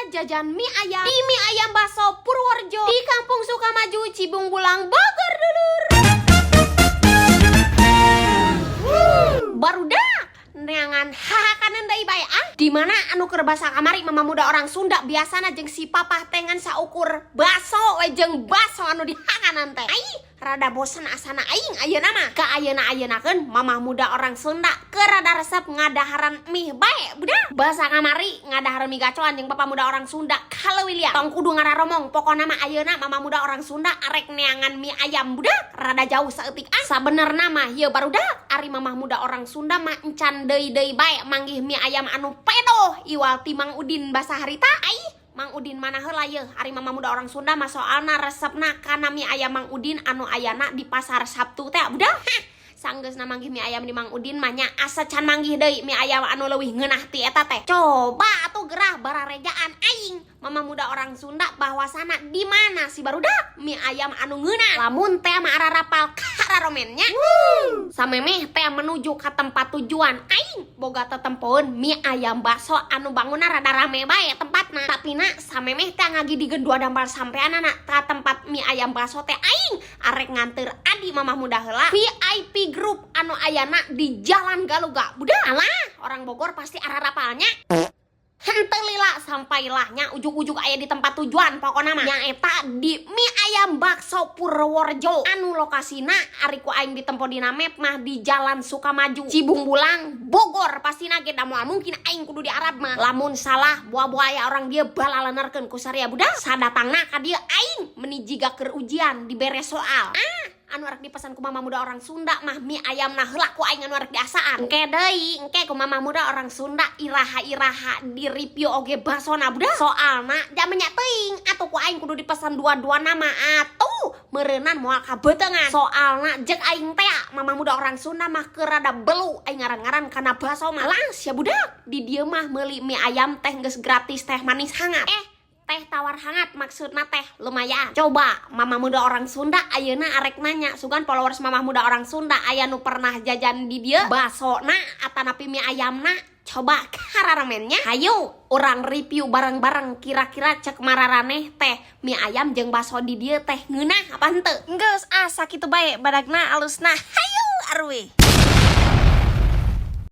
Jajan mie ayam di Mie Ayam Bakso Purworejo di Kampung Sukamaju, Cibungbulang, Bogor, dulur. Barudak neangan hahakanan deui bae ah. Di mana anu keur basa kamari mama muda orang Sunda biasana jeung si papah teh ngan saukur baso we jeung baso anu dihakanan teh. Ai, rada bosen asana aing ayeuna mah. Ka ayeuna ayeunakeun mama muda orang Sunda keur rada resep ngadaharan mie bae, budak. Basa kamari ngadaharan mie gacoan jeung papa muda orang Sunda kaleuwilian. Tong kudu ngararomong, pokona mah ayeuna mama muda orang Sunda arek neangan mie ayam, budak. Rada jauh saeutik ah. Sabenerna mah ieu, barudak, ari mamah muda orang Sunda mah encan deui-deui bae manggih mie ayam anu pedoh iwal ti Mang Udin basa harita. Ai, Mang Udin mana heula yeuh? Ari mama muda orang Sunda mah soalna resepna kana mie ayam Mang Udin anu ayana di Pasar Sabtu teh, budak. Hah, sanggeusna manggih mie ayam di Mang Udin mah nya asa can manggih deui mie ayam anu leuwih ngeunah ti eta teh. Coba atuh gerah bararejaan aing mama muda orang Sunda bahwasana di mana sih, barudak, mie ayam anu ngeunah. Lamun teh mah ararapal kararomennya. Samemeh teh menuju ke tempat tujuan, aing boga tetempoeun mie ayam bakso anu bangunna rada rame bae tempatna. Tapi na samemeh teh ngagidigeun dua dampal sampeanana ka tempat mie ayam bakso teh, aing arek nganter adi mamah muda heula VIP Group anu ayana di Jalan Galuga, budak. Alah, orang Bogor pasti ararapalnya. Henteu lila sampailahnya ujug-ujug aya di tempat tujuan, pokona mah nyaeta di Mie Ayam Bakso Purworejo anu lokasina ari ku aing ditempo dina map mah di Jalan Sukamaju, Cibungbulang, Bogor. Pastina ge da moal mungkin aing kudu di Arab mah. Lamun salah buah-buah aya orang dia balalenerkeun ku saria, budak. Sadatangna ka dieu aing meni jiga keur ujian dibere soal. Ah, anu arek dipesan ku mama muda orang Sunda mah mie ayam nah heula ku aing anu arek diasaan. Engke deui, engke ku mama muda orang Sunda iraha-iraha di review oge basona, budak. Soalna jamenya teuing atuh ku aing kudu dipesan dua-dua nama atuh meureunan moal kabeuteungan. Soalna jeung aing teh mama muda orang Sunda mah keur rada belu aing ngaran-ngaran kana baso mah. Lah sia, budak, di dieu mah meuli mie ayam teh geus gratis teh manis hangat, eh, teh tawar hangat maksudna teh. Lumayan. Coba mama muda orang Sunda ayeuna arek nanya, sugan followers mama muda orang Sunda aya nu pernah jajan di dieu basona atanapi mie ayamna. Coba kararomennya, hayu urang review bareng-bareng, kira-kira cek mararaneh teh mie ayam jeung baso di dieu teh ngeunah apa henteu. Geus ah, sakitu bae badagna alusna. Hayu aruih.